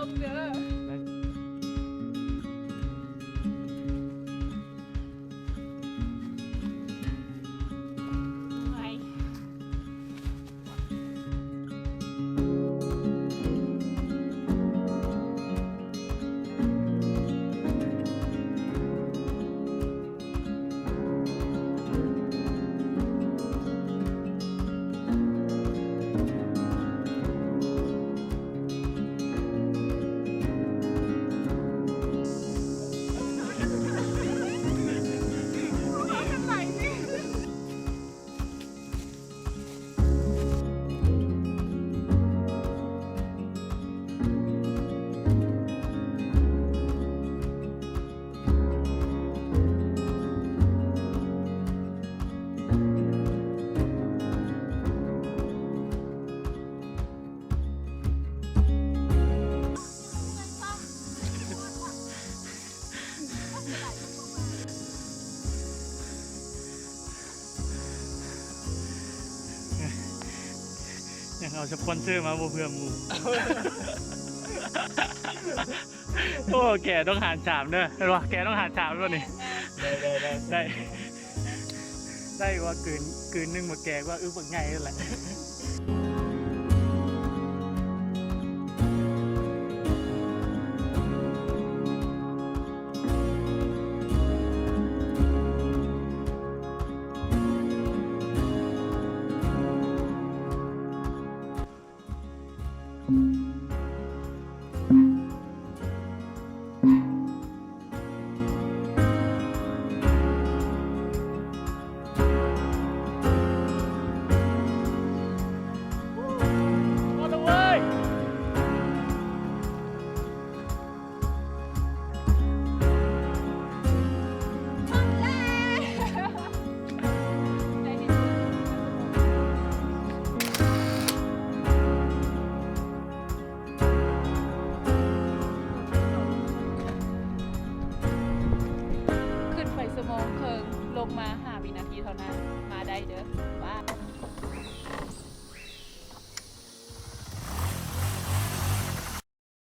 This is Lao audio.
ງເດີ. ຍັງເອົາສະປອນເຊີມາບໍ່ເພື່ອໝູ່. ໂອ້ ແກຕ້ອງຫານສາມເດີ ເຫັນບໍ່? ແກຕ້ອງຫານສາມແລ້ວນີ້. ໄດ້ ໄດ້ ໄດ້ ໄດ້ ໄດ້ວ່າກືນ ກືນໜຶ່ງໝົດແກວ່າອຶບບັກໃຫຍ່ນັ້ນແຫຼະ. ຂຶ້ນໄປຊົ່ວໂມງເຄິ່ງ ລົງມາຫ້າວິນາທີເທົ່ານັ້ນ ມາໄດ້ເດີ ວ້າ.